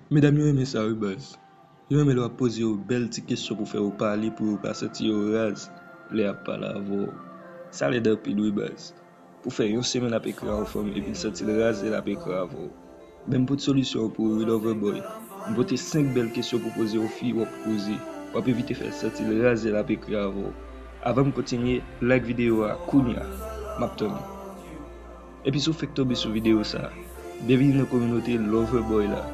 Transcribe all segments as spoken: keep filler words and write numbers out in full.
Medam yo renmen sa wi baz. Yo renmen lè w ap poze yo bèl ti kesyon pou fè yo pale, pou yo pa santi yo raz lè y ap pale avè w. Sa lèd anpil wi baz. Pou fè yon semèn ap ekri a yon fanm epi l santi l raz lè l ap ekri avè w. Men m pote solisyon an pou ou wi Loverboy. M pote senk bèl kesyon pou poze yon fi w ap koze. W ap evite fè l santi l raz lè l ap ekri avè w. Avan m kontinye, like videyo a kounya. M ap tann ou. Epi si w fèk tonbe sou videyo sa, byenvini nan kominote Loverboy la.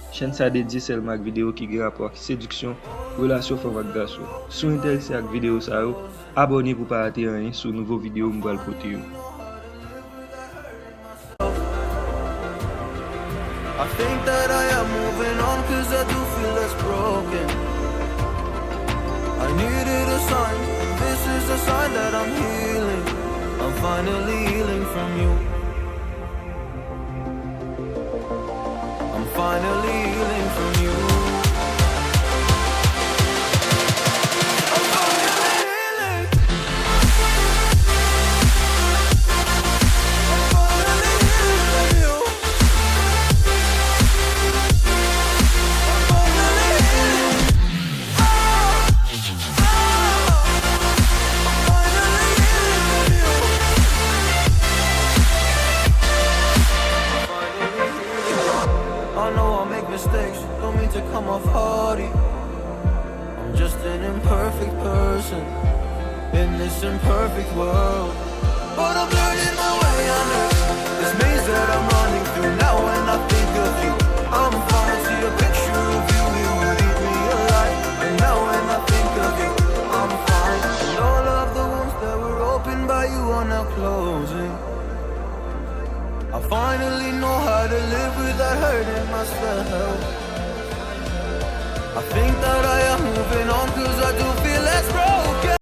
Chèn sa dedye sèlman ak videyo ki gen rapò ak sediksyon, relasyon fanm ak gason. Si w enterese ak videyo sa yo, abòne pou w pa rate anyen sou nouvo videyo m pral pote yo. I think that I am moving on 'cause I do feel less broken. I needed a sign. This is a sign that I'm healing. I'm finally healing from you. I'm finally healing from you. I'm finally healing. I'm finally healing from you. I'm finally healing. I know I make mistakes, don't mean to come off haughty. I'm just an imperfect person in this imperfect world. But I'm learning my way under this maze that I'm running through. Now when I think of you, I'm falling. See a picture of you, it would eat me alive. And now when I think of you, I'm fine. And all of the wounds that were opened by you are now closing. I finally know how to live without hurting myself. I think that I am moving on 'cause